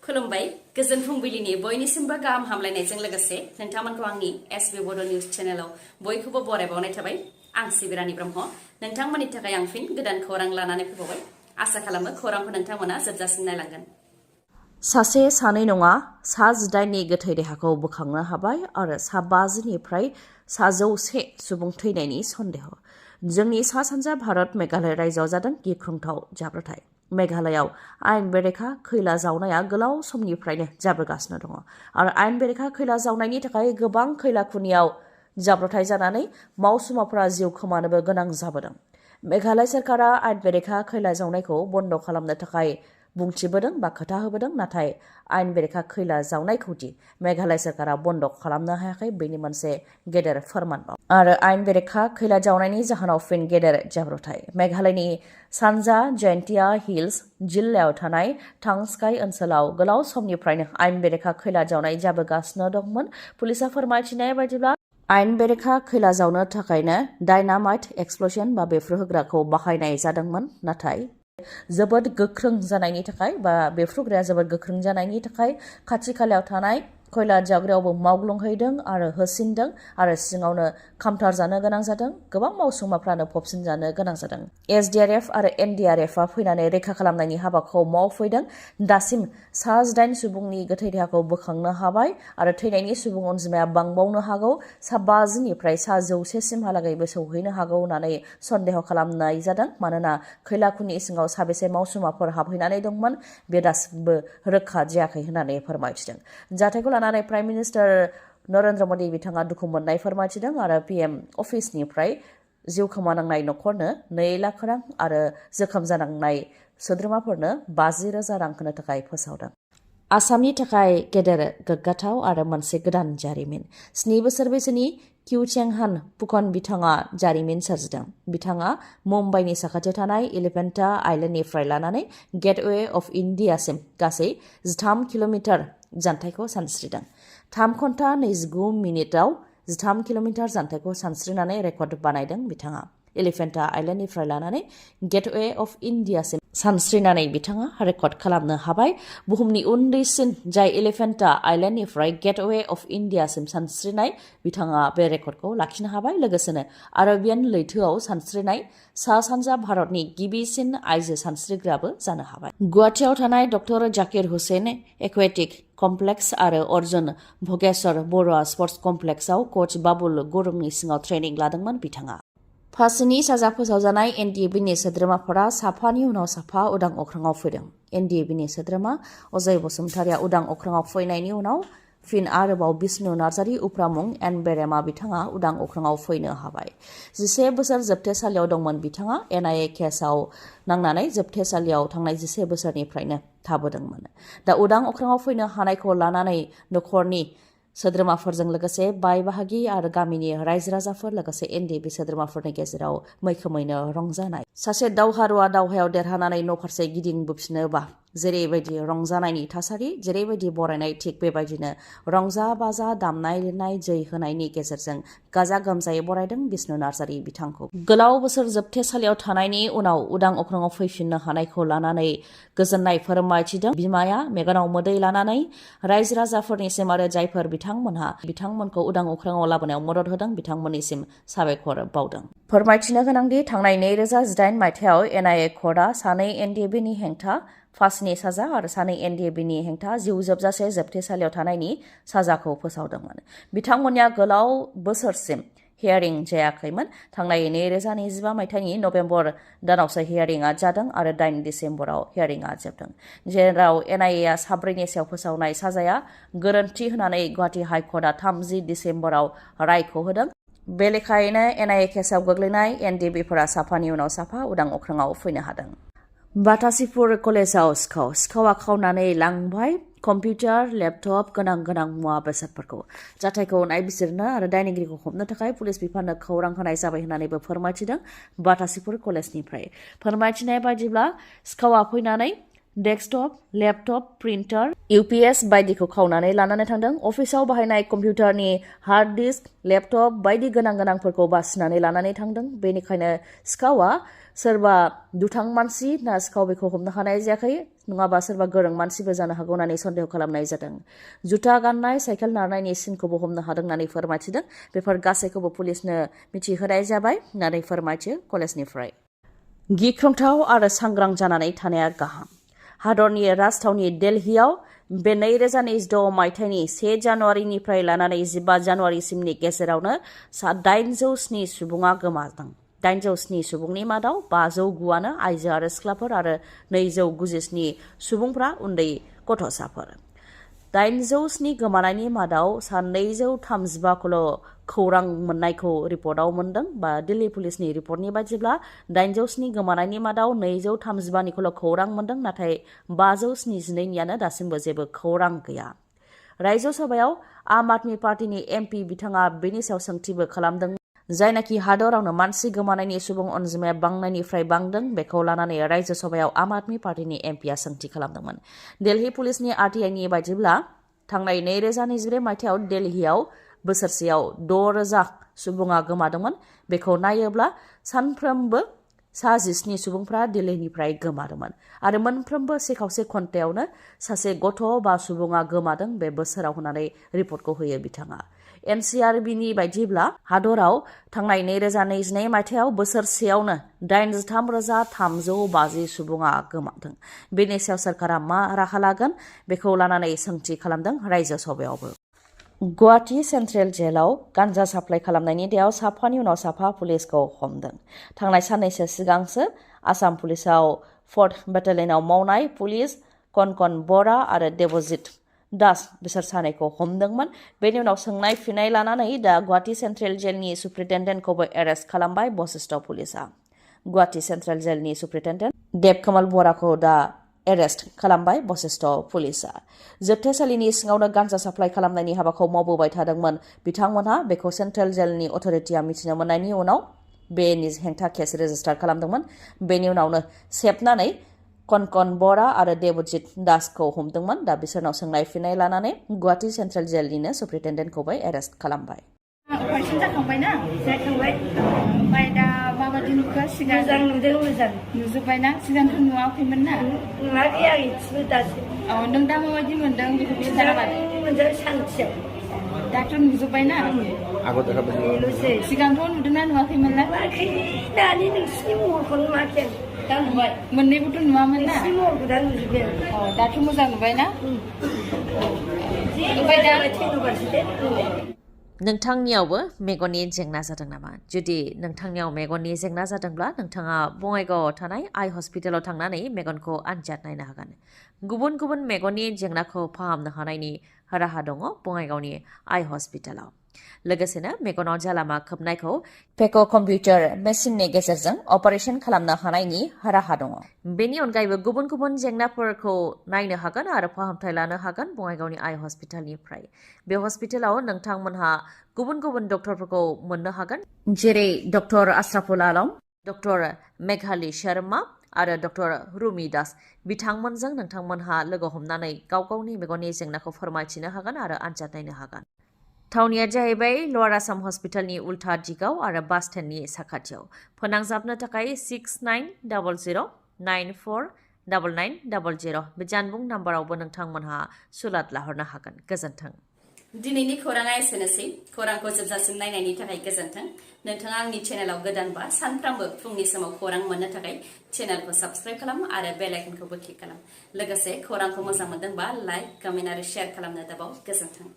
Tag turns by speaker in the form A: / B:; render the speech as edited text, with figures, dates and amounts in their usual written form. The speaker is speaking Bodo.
A: खुलुमबाय गोजोन फुंबिलिनि बयनिसिमबो गाहाम हामलायनायजों लोगोसे नोंथांमोनखौ आंनि एसबी बड' निउज चेनेलाव बयखौबो बरायबावनाय थाबाय। आं सिबिरानि ब्रह्म नोंथांमोननि थाखाय आं फिन गोदान खौरां लानानै फैबावबाय। आसा खालामो खौरांखौ नोंथांमोना जोबजासिम नायलांगोन।
B: सासे सानै नङा सा 19नि गोथै देहाखौ बोखांनो हाबाय आरो सा 50निफ्राय सा 100 सुबुं थैनायनि सन्देह। जोंनि सा सानजा भारत मेघालय रायजोआव जादों गिख्रंथाव जाब्रबथाय। मेघालयआव आयेन बेरेखा खैला जावनाया गोलाव समनिफ्रायनो जाबोगासिनो दङ आरो आयेन बेरेखा खैला जावनायनि थाखाय गोबां खैला खुनियाव जाब्रबथाय जानानै मावसुमाफोरा जिउ खोमानोबो गोनां जाबोदों। मेघालय सरकारा आयेन बेरेखा खैला जावनायखौ बन्द खालामनो थाखाय बुंथिबोदों बा खोथा होबोदों, नाथाय आयेन बेरेखा खैला जावनायखौदि मेघालय सरकारा बन्द खालामनो हायाखै बेनि मोनसे गेदेर फोरमान आरो आयेन बेरेखा खैला जावनायनि जाहोनाव फिन गेदेर जाब्रबथाय। मेघालयनि सानजा जयन्तिया हिल्स जिल्लायाव थानाय थांस्काई ओनसोलाव गोलाव समनिफ्रायनो आयेन बेरेखा खैला जावनाय जाबोगासिनो दंमोन। पुलिसा फोरमायथिनाय बायदिब्ला आयेन बेरेखा खैला जावनो थाखायनो डायनामाइट एक्सप्ल'जन बा बेफ्रुहोग्राखौ बाहायनाय जादोंमोन, नाथाय जोबोद गोख्रों जानायनि थाखाय बा बेफ्रुग्राया जोबोद गोख्रों जानायनि थाखाय खाथि खालायाव थानाय खैला जावग्रायावबो मावग्लुंहैदों आरो होसिनदों आरो सिङावनो खामथार जानो गोनां जादों। गोबां मावसुमाफ्रानो फबसिन जानो गोनां जादों। एसडीआरएफ आरो एनडीआरएफआ फैनानै रैखा खालामनायनि हाबाखौ मावफैदों। दासिम सा 19 सुबुंनि गोथै देहाखौ बोखांनो हाबाय आरो थैनायनि सुबुं अनजिमाया बांबावनो हागौ। सा 50निफ्राय सा 100सिमहालागैबो सौहैनो हागौ होननानै सन्देह खालामनाय जादों। मानोना खैला खुनि सिङाव साबेसे मावसुमाफोर हाबहैनानै दंमोन बे दासिमबो रोखा जायाखै होननानै फोरमायथिदों। जाथायखौ लानानै प्राइम मिनिस्टार नरेन्द्र मदि बिथाङा दुखु मोननाय फोरमायथिदों आरो पीएम अफिसनिफ्राय जिउ खोमानांनाय नखरनो 2 लाख रां आरो जोखोम जानांनाय सोद्रोमाफोरनो 50,000 रां होनो थाखाय फोसावदों। आसामनि थाखाय गेदेर गोग्गाथाव आरो मोनसे गोदान जारिमिन। 7 बोसोर बैसोनि किउचेंहान पुकन बिथाङा जारिमिन सोरजिदों। बिथाङा मुम्बाइनि साखाथियाव थानाय एलिफेन्टा आइलेन्डनिफ्राय लानानै गेटवे अफ इन्डियासिम गासै 13 किल'मिटार जानथाइखौ सानस्रिदों। 3 घन्टा 29 मिनिटआव 13 किल'मिटार जानथाइखौ सानस्रिनानै रेकर्ड बानायदों बिथाङा। एलिफेन्टा आइलेन्डनिफ्राय लानानै गेटवे अफ इन्डियासिम सानस्रिनानै बिथाङा रेकर्ड खालामनो हाबाय। बुहुमनि उन्दैसिन जाय एलिफेन्टा आइलेन्डनिफ्राय गेटवे अफ इन्डियासिम सानस्रिनाय बिथाङा बे रेकर्डखौ लाखिनो हाबाय। लोगोसेनो आरबियान लैथोआव सानस्रिनाय सा सानजा भारतनि गिबिसिन आइजो सानस्रिग्राबो जानो हाबाय। गुवाहाटीआव थानाय doctor Zakir Hussain aquatic complex आरो अर्जुन भगेश्वर बरुवा स्पर्ट्स कमप्लेक्सआव कच बाबुल गुरुंनि सिङाव ट्रेनिं लादोंमोन बिथाङा। फांसिनि साजा फोसावजानाय एनडीएबीनि सोद्रोमाफोरा साफानि उनाव साफा उदां अख्राङाव फैदों। एनडीएबीनि सोद्रोमा अजय बसुमतारिया उदां अख्राङाव फैनायनि उनाव फिन आरोबाव बिष्णु नार्जारी उफ्रा मुं एन बेरेमा बिथाङा उदां अख्राङाव फैनो हाबाय। 11 बोसोर जोबथेसालियाव दंमोन बिथाङा। एनआईए केसआव नांनानै जोबथेसालियाव थांनाय 11 बोसोरनिफ्रायनो थाबोदोंमोन। दा उदां अख्राङाव फैनो हानायखौ लानानै नखरनि सोद्रोमाफोरजों लोगोसे बाय बाहागि आरो गामिनि रायजो राजाफोर लोगोसे एनडीएबी सोद्रोमाफोरनि गेजेराव मैखोमैनो रंजानाय। सासे दावहारुवा दावहायाव देरहानानै न'फारसे गिदिंबोफिनोबा जेरैबायदि रंजानायनि थासारि, जेरैबायदि बरायनाय, थिग बेबायदिनो रंजा बाजा दामनाय देनाय जै होनायनि गेजेरजों गाजा गोमजायै बरायदों बिष्णु नार्जारी बिथांखौ। गोलाव बोसोर जोबथेसालियाव थानायनि उनाव उदां अख्राङाव फैफिननो हानायखौ लानानै गोजोननाय फोरमायथिदों बिमाया मेगनाव मोदै लानानै रायजो राजाफोरनिसिम आरो जायफोर बिथांमोनखौ उदां अख्राङाव लाबोनायाव मदद होदों बिथांमोननिसिम साबायखर बावदों। फोरमायथिनो गोनांदि थांनाय 2018 मायथाइयाव एनआईए कर्टआ 2 एनडीएबीनि हेंथा फांसिनि साजा आरो 2 एनडीएबीनि हेंथा जिउ जोबजासे जोबथेसालियाव थानायनि साजाखौ फोसावदोंमोन। बिथांमोननिया गोलाव बोसोरसिम हियारिं जायाखैमोन। थांनाय 2025 मायथाइनि नभेम्बर दानावसो हियारिंआ जादों आरो 8 डिसेम्बराव हियारिंआ जोबदों, जेराव एनआईएआ 4नि सायाव फोसावनाय साजाया गोरोन्थि होनानै गुवाहाटी हाइकर्टआ 30 डिसेम्बराव रायखौ होदों। बे लेखायैनो एनआईए केसआव गोग्लैनाय एनडीएबीफोरा साफानि उनाव साफा उदां अख्राङाव फैनो हादों। बाटासिपुर कलेजाव सिखावा खावनानै लांबाय कम्पिउटार, लेपटप, गोनां मुवा बेसादफोरखौ। जाथायखौ नायबिजिरनो आरो दायनिगिरिखौ हमनो थाखाय पुलिस बिफाननो खौरां होनाय जाबाय होननानैबो फोरमायथिदों बाटासिपुर कलेजनिफ्राय। फोरमायथिनाय बायदिब्ला सिखावा फैनानै डेस्कटप, लेपटप, प्रिन्टार, UPS बायदिखौ खावनानै लानानै थांदों। अफिसाव बाहायनाय कम्पिउटारनि हार्ड डिस्क, लेपटप बायदि गोनांफोरखौ बासिनानै लानानै थांदों। बेनिखायनो सिखावआ सोरबा दुथां मानसि ना सिखाव बेखौ हमनो हानाय जायाखै, नङाबा सोरबा गोरों मानसिबो जानो हागौ होननानै सन्देह खालामनाय जादों। जुथा गाननाय, साइकेल नारनायनि सिनखौबो हमनो हादों होननानै फोरमायथिदों। बेफोर गासैखौबो पुलिसनो मिथिहोनाय जाबाय होननानै फोरमायथियो कलेजनिफ्राय। गिख्रंथाव आरो सांग्रां जानानै थानाया गाहाम। हादरनि राजथावनि दिल्लीयाव बे 2026 मायथाइनि 1 जानुवारिनिफ्राय लानानै 15 जानुवारिसिमनि गेजेरावनो 807 सुबुङा गोमादों। 807 सुबुंनि मादाव 509आनो आइजो आरो सिख्लाफोर आरो 297 सुबुंफ्रा उन्दै गथ'साफोर। 807 गोमानायनि मादाव 235खौल' खौरां मोननायखौ रिपर्टआव मोन्दों बा दिल्ली पुलिसनि रिपर्टनि बायदिब्ला 807 गोमानायनि मादाव 235निखौल' खौरां मोन्दों, नाथाय 572नियानो दासिमबो जेबो खौरां गैया। रायजो सभायाव आम आदमी पार्टीनि MP बिथाङा बेनि सायाव सोंथिबो खालामदों, जायनाखि हादरावनो मानसि गोमानायनि सुबुं अनजिमाया बांनायनिफ्राय बांदों बेखौ लानानै रायजो सभायाव आम आदमी पार्टीनि MPआ सोंथि खालामदोंमोन। दिल्ली पुलिसनि RTIनि बायदिब्ला थांनाय 2023 मायथाइयाव दिल्लीयाव बोसोरसेयाव 6000 सुबुङा गोमादोंमोन। बेखौ नायोब्ला सानफ्रोमबो 17 सुबुंफ्रा दिल्लीनिफ्राय गोमादोंमोन आरो मोनफ्रोमबो 1 घन्टायावनो सासे गथ' बा सुबुङा गोमादों बे बोसोराव होननानै रिपर्टखौ होयो बिथाङा। NCRBनि बायदिब्ला हादराव थांनाय 2022 मायथाइयाव बोसोरसेयावनो 83,350 सुबुङा गोमादों। बेनि सायाव सरकारा मा राहा लागोन बेखौ लानानै सोंथि खालामदों रायजो सभायावबो। गुवाहाटी सेन्ट्रेल जेलाव गान्जा साप्लाइ खालामनायनि दायाव साफानि उनाव साफा पुलिसखौ हमदों। थांनाय साननैसो सिगांसो आसाम पुलिसाव 4th बेटालियनाव मावनाय पुलिस कनकन बरा आरो देबजित दास बिसोर सानैखौ हमदोंमोन। बेनि उनाव सोंनाय फिनाय लानानै दा गुवाहाटी सेन्ट्रेल जेलनि सुप्रिन्टेन्डेन्टखौबो एरेस्ट खालामबाय बशिष्ठ पुलिसा। गुवाहाटी सेन्ट्रेल जेलनि सुप्रिन्टेन्डेन्ट देबकमल बराखौ दा एरेस्ट खालामबाय बशिष्ठ पुलिसा। जोबथेसालिनि सिङावनो गान्जा साप्लाइ खालामनायनि हाबाखौ मावबोबाय थादोंमोन बिथांमोनहा। बेखौ सेन्ट्रेल जेलनि अथरिटिया मिथिनो मोननायनि उनाव बेनि हेंथा केस रेजिस्टार खालामदोंमोन। बेनि उनावनो सेबनानै कनकन बरा आरो देबजित दासखौ हमदोंमोन। दा बिसोरनाव सोंनाय फिनाय लानानै गुवाहाटी सेन्ट्रेल जेलनिनो सुप्रिन्टेन्डेन्टखौबो एरेस्ट खालामबाय।
C: अपारेशन जाखांबायना? जाखांबाय। ओमफ्राय दा माबायदि नुखो? सिगां मोजां नुदों, मोजां नुजोब्बायना? सिगांथ' नुवाखैमोन ना? नुवाखै आं इसेबो दासो। औ, नों दा माबायदि मोनदों बेखौ खिन्थाबाय। मोजां सान्थियाव। दाथ' नुजोब्बायना? बेल'सै। सिगांथ' नुदोंना नुवाखैमोनलाय? नुवाखै। दानि नोंसिनि महरखौ नुवाखै आं। दा नुबाय। मोननैबोथ' नुवामोन ना? नोंसिनि महरखौ दा नुजोब्बाय आं। अ, दाथ' मोजां नुबायना? ओमफ्राय दा थैनोबासो दे।
B: नोंथांनियावबो मेगननि जेंना जादों नामा? जुदि नोंथांनियाव मेगननि जेंना जादोंब्ला नोंथाङा बङाइगावआव थानाय आइ हस्पिटालाव थांनानै मेगनखौ आनजाद नायनो हागोन। गुबुन गुबुन मेगननि जेंनाखौ फाहामनो हानायनि राहा दङ बङाइगावनि आइ हस्पिटालाव। लोगोसेनो मेगनाव जालामा खोबनायखौ पेक' कम्पिउटार मेसिननि गेजेरजों अपारेशन खालामनो हानायनि राहा दङ। बेनि अनगायैबो गुबुन गुबुन जेंनाफोरखौ नायनो हागोन आरो फाहामथाय लानो हागोन बङाइगावनि आइ हस्पिटालनिफ्राय। बे हस्पिटालाव नोंथांमोनहा गुबुन गुबुन डक्टरफोरखौ मोननो हागोन, जेरै डक्टर आश्राफुल आलम, डक्टर मेघाली शर्मा आरो डक्टर रुमि दास। बिथांमोनजों नोंथांमोनहा लोगो हमनानै गाव गावनि मेगननि जेंनाखौ फोरमायथिनो हागोन आरो आनजाद नायनो हागोन। थावनिया जाहैबाय लवार आसाम हस्पिटालनि उल्था दिगाव आरो बास स्टेन्डनि साखाथियाव। फोनांजाबनो थाखाय 6900949900 बे जानबुं नाम्बारावबो नोंथांमोनहा सुलाद लाहरनो हागोन। गोजोन्थों।
A: दिनैनि खौराङा एसेनोसै। खौरांखौ जोबजासिम नायनायनि थाखाय गोजोन्थों। नोंथाङा आंनि चेनेलाव गोदानबा सानफ्रामबो फुंनि समाव खौरां मोननो थाखाय चेनेलखौ साबस्क्राइब खालाम आरो बेल आइकनखौबो क्लिक खालाम। लोगोसे खौरांखौ मोजां मोनदोंबा लाइक, कमेन्ट आरो शेयार खालामनो दाबाव। गोजोन्थों।